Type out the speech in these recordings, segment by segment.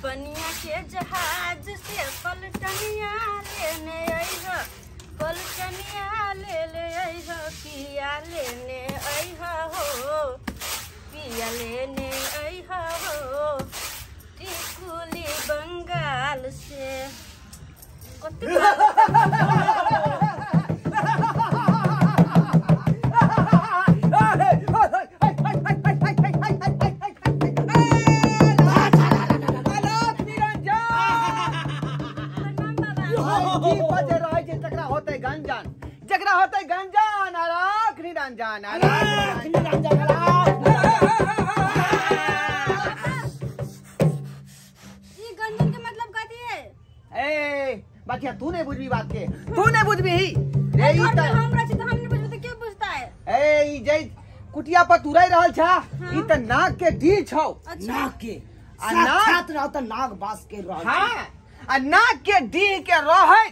पनिया के जहाज से पलटनिया लेने अइह, पलटनिया ले ले अइह, पिया लेने अइह हो, पिया लेने अइह हो, टिकुली बंगाल से। जकरा होते गंजान अराख निरंजन अराख निरंजन। ये गंजन के मतलब कथी है? ए बाकिया तू नहीं बुझबी बात के, तू नहीं बुझबी ही रे। ई त हमरा छी त हम नहीं बुझबी त के बुझता है? ए ई जै कुटिया पर तू रह रहल छा, ई त नाग के ढील छौ। नाग के साक्षात रह त नाग बास के रह। हां, आ नाग के ढील के रहै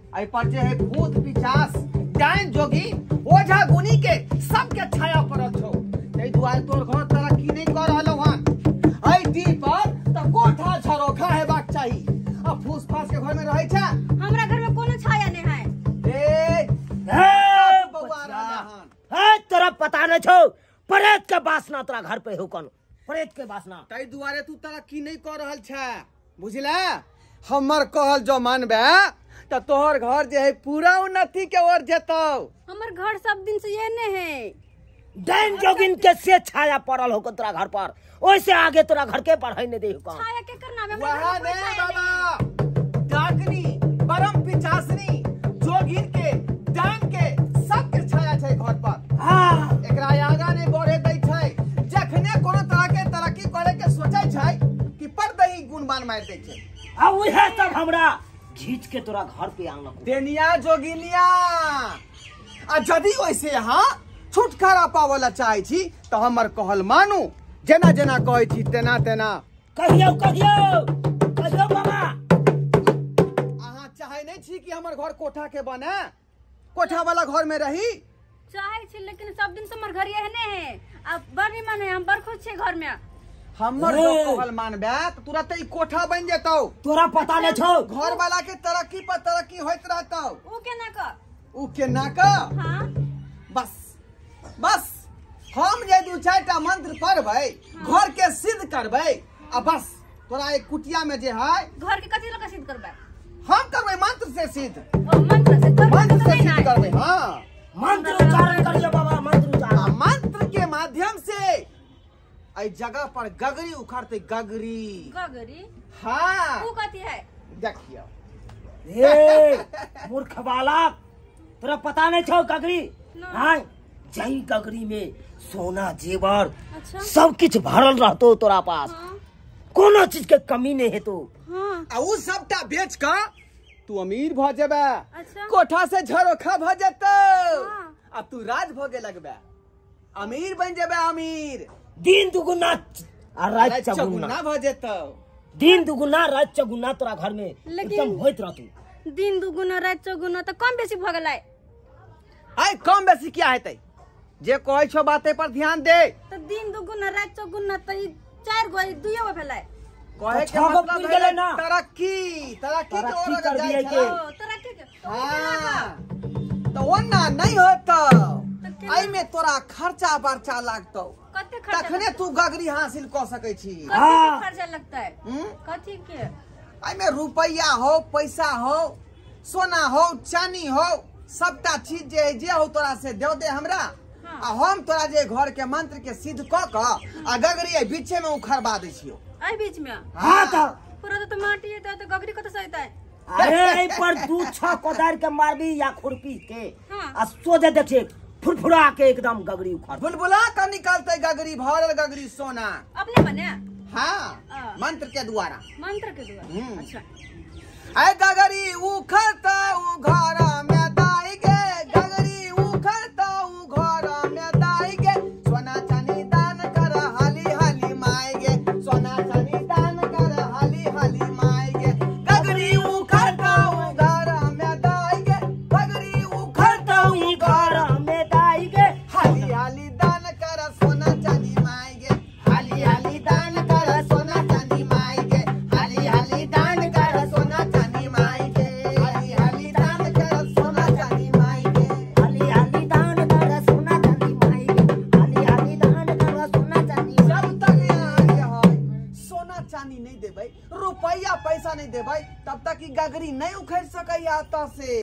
आई पर जे है भूत पिचास डायन जोगी ओझा गुनी के सबके छाया पड़ल छौ। तै दुआरे तोर घर तरक्की नहीं कर रहलौ हन। आई डी पर त कोठा झरोखा हेबाक चाही। आ फूस फास के घर में रहै छै। हमरा घर में कोनो छाया नहीं है। ए हे बौआ रहल हन। हे तोरा पता नहीं छौ, प्रेत के वासना तोरा घर पे हो कोनो, प्रेत के वासना। तै दुआरे तू तरक्की नहीं कर रहल छै, बुझला? हमर कहल जो मानबे त तोहर घर जे है पूरा उन्नति के ओर जेतौ। हमर घर सब दिन से ये नहीं है। डायन जोगिन के से छाया पड़ल हो तोरा घर पर, ओइसे आगे तोरा घर के बढ़ाई नहीं दे हो। छाया के करना है? वहां नहीं बाबा, डाकनी परम पिचासनी जोगिन के डायन के सब के छाया छै घर पर। हां, एकरा आगा नहीं बढ़े दै छै। जखने कोनो तरह के तरक्की करे के सोचै छै कि पर दही गुणबान मार दै छै। आ उहे सब हमरा खींच के तोरा घर पे आनलक देनिया जोगिनिया। आ यदि ओइसे अहाँ छुटकारा पावला चाहै छी त हमर कहल मानू, जेना जेना कहै छी तेना तेना कहियो कहियो कहियो बाबा। अहाँ चाहै नहीं छी कि हमर घर कोठा के बने, कोठा वाला घर में रही चाहै छी, लेकिन सब दिन से हमर घर एहने है। अब बड़ निमन है, हम बड़ खुश छी घर में। हमर जो कहल मानबे त तुरंत ई कोठा बन जेतौ। तोरा पता नहीं छौ घर वाला के तरक्की पर तरक्की होइत रहतौ। उ केना क, उ केना क? हां, बस बस हम जे दू चार टा मंत्र पढ़बै, घर के सिद्ध करबै, आ बस तोरा एक कुटिया में जे है घर के कथी लग सिद्ध करबै? हम करबै मंत्र से सिद्ध। ओ मंत्र से करबै, मंत्र से सिद्ध करबै। हां, मंत्र उच्चारण करियो बाबा, मंत्र उच्चारण। मंत्र के माध्यम से आई जगह पर गगरी उखड़ते, गगरी गगरी। हाँ, वो कथी है? देखियो ए मूर्ख बालक, तोरा पता नहीं छौ गगरी? हां, जई गगरी में सोना जेवर अच्छा सब किछ भरल रहतो तोरा पास। हाँ। कोनो चीज के कमी नहीं हेतो। हाँ। आ उ सबटा बेच क तू अमीर भ जेबे। अच्छा। कोठा से झरोखा भ जेतौ। हाँ। आ तू राज भोगे लगबे, अमीर बन जेबे, अमीर। दिन दुगुना आ रात चौगुना भ जेतौ। दिन दुगुना रात चौगुना तोरा घर में एकदम होइत रहतौ। दिन दुगुना रात चौगुना त कम बेसी भ गेलै। आइ कम बेसी किया हेतै? जे कहै छौ बाते पर ध्यान दे। त दिन दुगुना रात चौगुना त ई चार गो दुइयो गो भेलै। कहे के मतलब भेलै तरक्की, तरक्की के ओर जाइ छै। ओ तरक्की के त त ओना नहीं होतौ। एहि में तोरा खर्चा बर्चा लागतौ। कते खर्चा? तखने तू गगरी हासिल क सकै छी। कते खर्चा लगता है? कथी के? एहि में रुपैया हो, पैसा हो, सोना हो, चानी हो, सबटा चीज जे जे हो तोरा से दे दे हमरा। आ हम तोरा जे घर के मंत्र के सिद्ध क क आ गगरी एहि बीचे में उखड़बा दै छियौ। एहि बीच में? हां, त पूरा त माटी है त गगरी कत से अइतै? अरे एहि पर दू छह कोदार के मारबी या खुरपी के आ सोझे देखिए फुरफुरा के एकदम गगरी उखड़ बुलबुला का निकलते गगरी, भरल गगरी सोना अपने बने। हाँ, मंत्र के द्वारा, मंत्र के द्वारा। अच्छा, ऐ गगरी उखड़ता उ घर में दाई गे, गगरी उखड़ता उ घर में दाई गे, सोना चांदी दान कर हाली हाली माई गे, सोना चांदी दान कर हाली हाली माई गे, गगरी उखड़ता उ घर में दाई गे, गगरी उखड़ता उ घर में दाई गे, हाली हाली दान कर सोना चांदी माई गे, हाली हाली दान कर सोना चांदी माई चांदी नहीं देबै, रुपया पैसा नहीं देबै, तब तक ई गगरी नहीं उखड़ सकैया एतऽ से।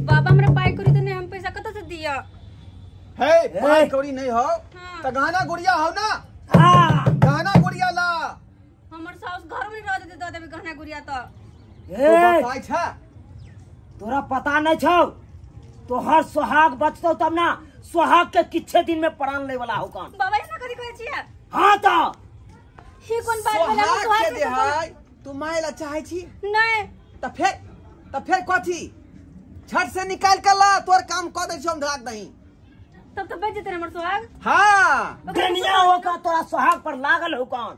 बाबा हमरा पाई कौड़ी तो नहीं, हम पैसा कतऽ से दिया? हे पाई कौड़ी नहीं हो त गहना गुड़िया हो ना। हां गहना गुड़िया ला। हमर सास घर में रह देते दे देबे गहना गुड़िया तो। ए बताइ छ तोरा पता नहीं छौ, तोहर सोहाग बचतौ तब ना, सोहाग के किछे दिन में प्राण ले वाला हो कौन। बाबा ऐसा करी कहै छियै? हां त ही कोन बात भेलै? हम सोहाग के देहै तू माय ला चाहै छी? नहीं। त फेर कथी छठ से निकाल के ला, तोर काम क दै छियौ हम धराक दही। तब तो बच जेतै हमर सोहाग। हां दुनिया हो का तोरा सोहाग पर लागल हो कौन,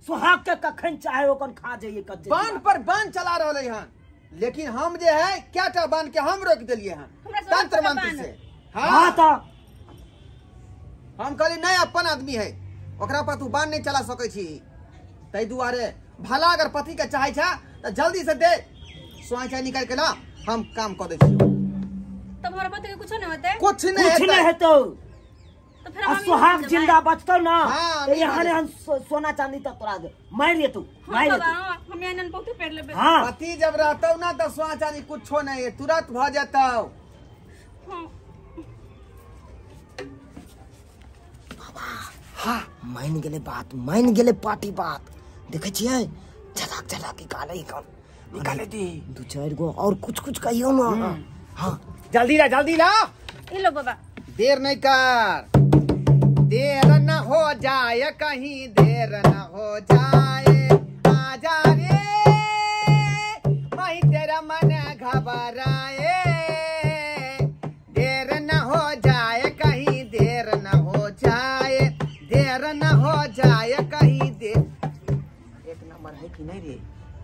सोहाग के कखन चाहे ओकन खा जाइए कच्चे। बांध पर बांध चला रहले हन, लेकिन हम जे है क्या टा बांध के हम रोक देलिए हन तंत्र मंत्र से। हां त हम कहली नहीं अपन आदमी है, ओकरा पर तू बांध नहीं चला सकै छी, तै दुआरे भला अगर पति के चाहे छ त जल्दी से दे सोना चांदी निकाल के ला, हम काम क दै छियौ। तब हमरा पति के कुछो नहीं होतै? कुछ नहीं कुछ नहीं हेतौ। तो फिर हम सोहाग जिंदा बचतौ ना, हाँ, यहाँ ने हम सोना चांदी तक तोरा दे मार तू मार तू। हम यहाँ नन बहुते पेड़ लेबे। हाँ। पति जब रहतौ ना त सोना चांदी कुछो नहीं है, तुरंत भ जतौ। हां बाबा हां मान गेले बात, मान गेले पार्टी बात। देखै छियै झलक झलक निकाले कौन निकाले दी दू चार गो और कुछ कुछ कहियो ना। हां जल्दी ला जल्दी ला। ई लो बाबा, देर नहीं कर, देर न हो जाए कहीं, देर न हो जाए, आजा रे मैं तेरा मन घबराए, देर न हो जाए कहीं, देर न हो जाए, देर न हो जाए कहीं देर। एक नंबर है कि नहीं रे?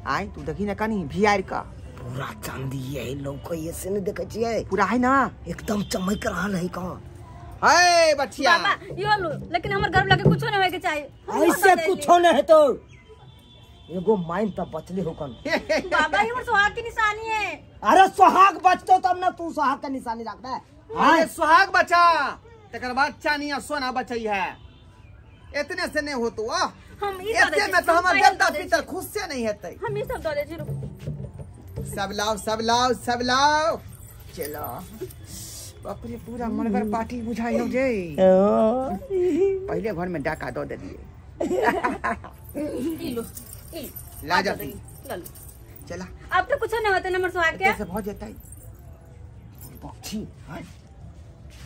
आय तू देखी ना कहीं भी का पूरा चांदी है लौकै से नहीं देखै छियै पूरा है ना, एकदम चमक रहल है कौन है बच्चिया। बाबा यो लो, लेकिन हमर घर लगे कुछो नहीं होय के चाहिए। ऐसे कुछो नहीं हेतो, एगो माइन त बचले हो कन। बाबा ये हमर सोहाग की निशानी है। अरे सोहाग बचतो तब ना तू सोहाग के निशानी रखबे। हां सोहाग बचा तकर बाद चांदी आ सोना बचई है, इतने से नहीं होतो। आ हम ई एते में तो हमर देवता पितर खुश से नहीं हेतै। हम ई सब दऽ दै छी, रुक। सब लाओ सब लाओ सब लाओ, चलो बाप रे पूरा मनगर पार्टी बुझाई हो जे। पहले घर में डाका दो दे दिए। ई लो ई ला जल्दी ला लो चला। अब तो कुछ नहीं होते नंबर सुहाग के कैसे भ जतै पक्षी। हां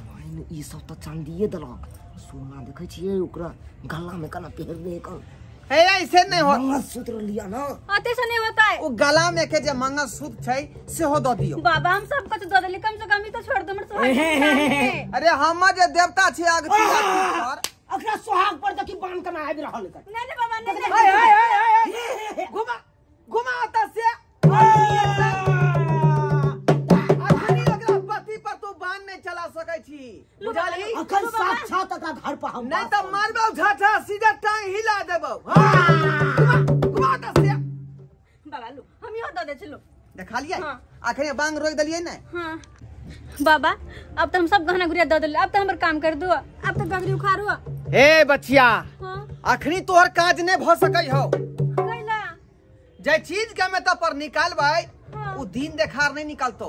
माइन ई सब त चांदीए देलक, सोना देखै छियै ओकरा गला में कना पहिरले कन। हे ऐसे नहीं हो, मंगलसूत्र लिया ना, अते से नहीं होता है। ओ गला में के जे मंगलसूत्र छै सेहो the दियो। बाबा हम सब कुछ the देली, कम से कम ई तो छोड़ दो हमर सोहाग। अरे हमर जे देवता छै अगती पर अकरा सोहाग पर देखी बांध कना आबि रहल है। नहीं नहीं बाबा नहीं। हे हे हे हे घुमा घुमा त से अखनी ओकरा पति पर तू बांध नहीं चला सकै छी, बुझली? अखन साक्षात ओकरा घर पर हम नहीं त मारबौ झाटा सीधा टांग हिला देबौ। हां घुमा त से बाबा लो हम इहो the they छिलो। देखा लियै? अखनी बांग रोक देलियै ने। हां बाबा अब तो हम सब गहना गुड़िया the देले, अब तो हमर काम कर दो, अब तो गगरी उखाड़ो। हे बचिया हां अखनी तोहर काज नहीं भ सकै हो। कैला? जे चीज के में त पर निकालबै उ दिन देखार नहीं निकालतो,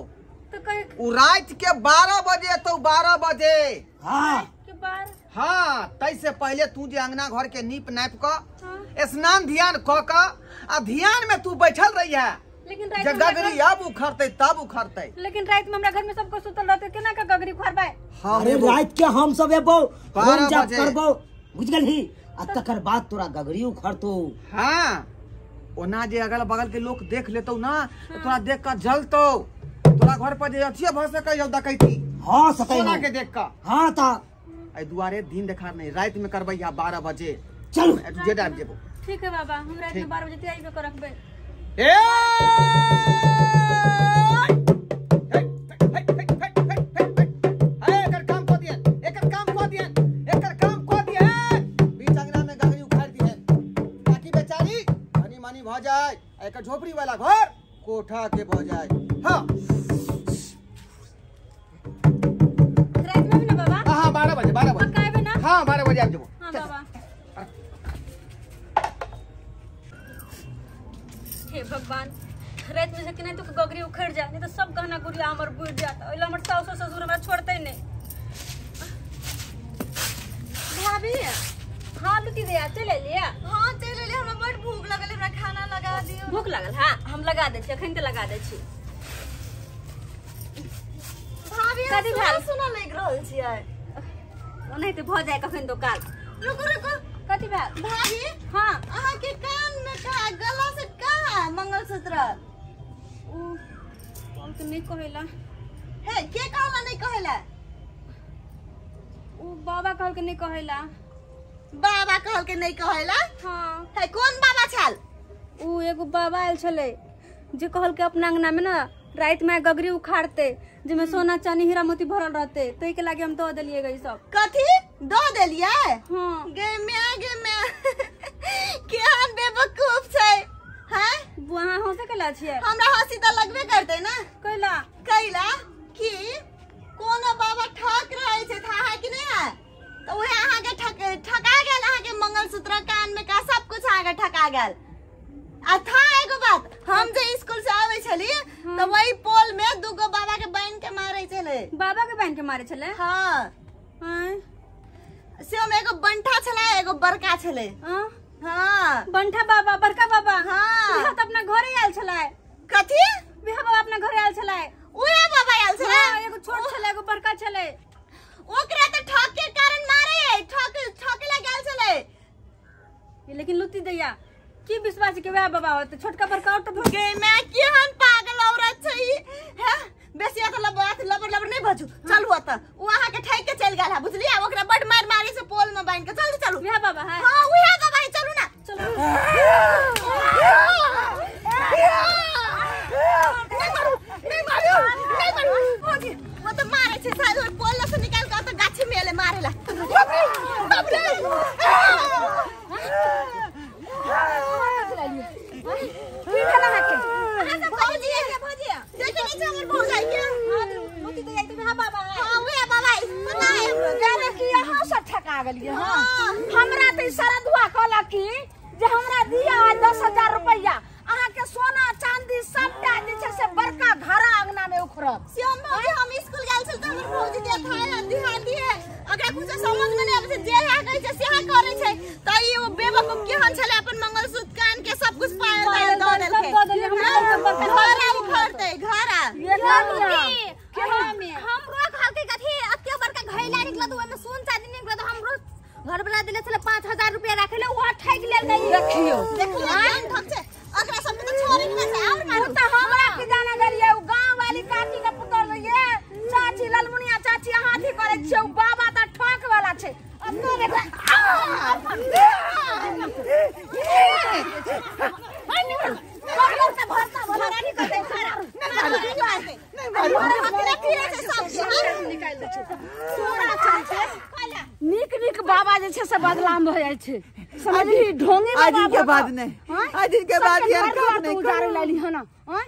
तो कह उ रात के 12 बजे तो 12 बजे। हां के बार हां तै से पहले तू जे अंगना घर के नीप नाप क स्नान ध्यान क क आ ध्यान में तू बैठल रही है, लेकिन रात में गगरी अब उखड़तै तब उखड़तै। लेकिन रात में हमरा घर में सबको सुतल रहतै, केना का गगरी उखाड़बै? हां अरे रात के हम सब एबौ होम जाप करबौ, बुझ गेलही? आ तकर बाद तोरा गगरी उखड़तौ। हां ओना जे अगल बगल के लोग देख लेतौ ना तोरा देख के जलतौ, तोरा घर पर जे अथिए भ सकै हौ डकैती। हां सकै सोना के देख के। हां त ए दुआरे दिन देखार नहीं, रात में करबै या 12 बजे। चल जे आबि जेबो। ठीक है बाबा, हम रात में 12 बजे तैयारी कर रखबै। ए एकर काम क दियन, एकर काम क दियन, एकर काम क दियन। बीच अंगना में गगरी उखाड़ दियन ताकि बेचारी धनी मानी भ जाए, एकर झोपड़ी वाला घर कोठा के भ जाए। हां रात में भी ना बाबा? हां 12 बजे 12 बजे पक्का आबे ना? हां 12 बजे आबि जेबो। हां बाबा। हे भगवान, रात में से कि नहीं तो गगरी उखड़ जाए, नहीं तो सब गहना गुड़िया हमर बुझ जाता। ओइला हमर सास ससुर हमरा छोड़ते नहीं। भाभी हाँ लुटी दे, चल लिया। हाँ चल लिया, हमरा बड़ भूख लगल, हमरा खाना लगा दियो। भूख लगल? हाँ हम लगा दे छी, अखन ते लगा दे छी। भाभी कथी भेल? सुना लागि रहल छियै। ओनाहिते भऽ जाय कखन तो काल। रुकू रुकू, कथी भेल भाभी? हाँ अहाँ के कान में का गला से का मंगलसूत्र? उ हम तो नहीं कहेला। हे के कहला नहीं कहेला? उ बाबा कहल के नहीं कहेला। बाबा कहल के नहीं कहेला? हाँ। हे कौन बाबा छल? उ एगो बाबा आयल छले जे कहल के अपना अंगना में ना रात में गगरी उखाड़ते जिमे सोना चांदी हीरा मोती भरल रहते, तई के लागे हम दो देलिए गई सब। कथी दो देलिए? हाँ। गे म्या गे म्या, केहन बेवकूफ छै। हैं वहां हंसे केला छियै? हमरा हंसी त लगबे करते ना। कैला? कैला कि कोनो बाबा ठक रहै छै, था है कि नहीं है? तो वह अहाँ के ठका गेल, अहाँ के मंगलसूत्र कान में का सब कुछ अहाँ के ठका गेल। आ था एगो बात, हम जे स्कूल से आवे छली त वही पोल में दुगो बाबा के बांध के मारे छले। बाबा के बांध के मारे छले? हाँ। हां से हम एगो बंठा छले, एगो बड़का छले। हां हां बंठा बाबा बड़का बाबा। हां त अपना घरे आयल छले। कथी? बिहा बाबा अपना घरे आयल छले। उहे बाबा आयल छले? हां एगो छोट छले एगो बड़का छले। ओकरा त ठक के कारण मारे, ठक ठकेला गेल छले। लेकिन लुटी दैया की विश्वास के वह बाबा होते छोटका बड़का ऑटो भग गे मैं केहन पागल औरत छै हैं। बेसी अत लबर लबर लबर नहीं बजू, चलू अत उ अहाँ के ठक के चल गेल है, बुझलिए? ओकरा बड मार मारे से पोल में बांध के चलू चलू। वह बाबा है? हां उहे बाबा है, चलू ना चलू। नहीं मारू नहीं मारू नहीं मारू भौजी, वो तो मारे छै शायद ओइ पोल से निकाल के त गाछी में एले मारेला। बाप रे बाप रे, की भेल अहाँ के? अहाँ सब भौजी के भौजी देखे नहीं छै हमर भौजाई के। हां मोती दैया त वह बाबा है। हां उहे बाबा है, पता है हमरो। जाने की अहाँ सब ठका गेलियै। हां हमरा त सारा धुआ कहलक की जे हमरा दिया 10,000 रुपैया, अहाँ के सोना चांदी सबटा जे छै से बड़का घरा अंगना में उखड़त। श्याम भौजी हम स्कूल गेल छल त हमर भौजी के था दिहा दिए, ओकरा कुछ समझ में नहीं आबै छै, जे हा कहै छै सेहा करै छै। त ई ओ बेवकूफ केहन छले, अपन मंगलसूत्र कान के सब कुछ पायल दऽ देलकै। सब दऽ देलकै हमरा बड़का घरा उखड़तै घरा। हमरो कहलकै कथी अते बड़का घैला निकलत, ओइ में सोन चांदी निकलत। हमरो घर वाला देले छले 5,000 रुपया राखे ले, ओहा ठकि लेल गई। देखियो देखियो केहन ठक छै, ओकरा सब के त छोड़े के छै। और मारू त हमरा के जाना गेलियै उ गांव वाली काकी के पुतोह रहियै, चाची ललमुनिया चाची अहाँ अथी करै छियै, उ बाबा त ठक वाला छै। अब तो देखो नीक नीक बाबा जे छै से बदनाम भऽ जाइ छै, समझली? ढोंगी आज दिन के बाद नहीं, आज दिन के बाद यार काम नहीं उजारे लाली है ना। हां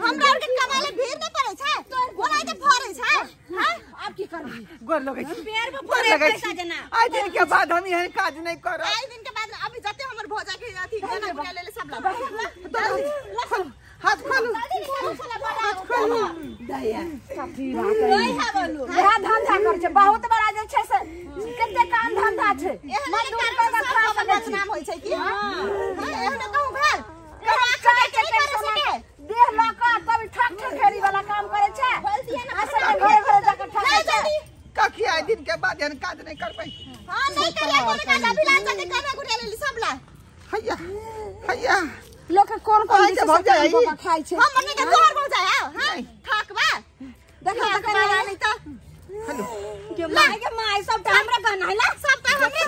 हमरा आर के कमाले भीड़ नहीं पड़ै छै, ओनाहिते फरै छै। हां आब की करबी? गोर लगै छी, पैर पर गोर लगै छी। आज दिन के बाद हम एहन काज नहीं करब। आज दिन के बाद अभी जते हमर भौजा के अथी गहना गुड़िया लेले सब ला हाथ खोलू, हाथ खोलू। दया इएह धंधा करै छै, बहुत बड़ा जे छै से कते काम धंधा छै। एहन कारण से सब बदनाम होइ छै की। हां एहन कहूं भेल देह लऽ कऽ तब ठक ठकेरी वाला काम करै छै, आ सब घरे घरे जाके ठकै छै। कखी आज दिन के बाद एहन काज नहीं करबै। हां नहीं करिया कोनो काज, अभी ला जते गहना गुड़िया लेली सब ला। हैया हैया लोक के कोन कोन जे भौजाई खाइ छै। हम मने के तोहर भौजाई आओ। हां ठक बा देखा ठक बा नहीं त हेलो के माय के माय सब त हमरा गहना है ला, सब त हमरे।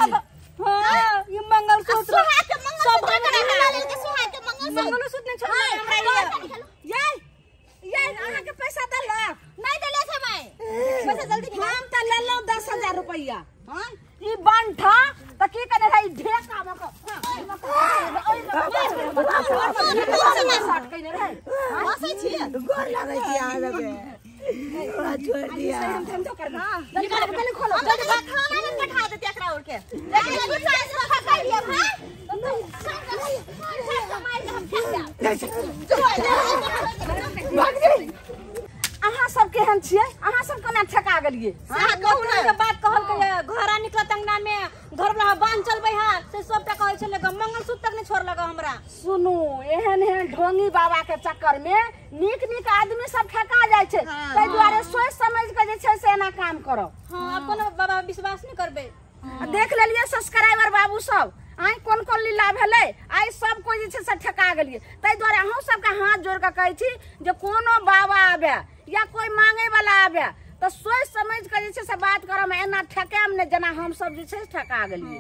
हां ये मंगलसूत्र सुहाग के मंगलसूत्र के लेल के सुहाग के मंगलसूत्र मंगलसूत्र नहीं छोड़ना हमरा। ये ये अहाँ के पैसा देलक? नहीं देले छै माय, पैसा जल्दी हम त लेलहुँ 10,000 रुपैया। रुपैया हां ई बंठा त की कने रही ढेका म हंसै छियै गोर लागै छी अहाँ सबके हमरा छोड़ दिया निकाल खोलो थाना में पठा देते एकरा और के लेकिन कुछ ऐसा फका लिया हां अहाँ सब केहन छियै अहाँ सब कोना ठका गेलियै अहाँ कहू ने के बात कहलकै घरा निकलत अंगना में घर वाला बांध चलबै हा से सबटा कहै छलै मंगलसूत्र तक नहीं छोड़लक हमरा। सुनू एहन एहन ढोंगी बाबा के चक्कर में नीक नीक आदमी सब ठका जाइ छै ताहि दुआरे सोच समझ के जे छै से एना काम करब। हां आब कोनो बाबा विश्वास नहीं करबै। देख लेलियै सब्सक्राइबर बाबू सब आइ कोन कोन लीला भेलै आइ सब कोइ जे छै से ठका गेलियै ताहि दुआरे अहूँ सबके हाथ जोड़ के कहै छी जे कोनो बाबा आबे या कोई मांगे वाला आबे तो सोच समझ के जे छै से बात करब एना ठकायब नहि जेना हम सब जे छै ठका गेलियै।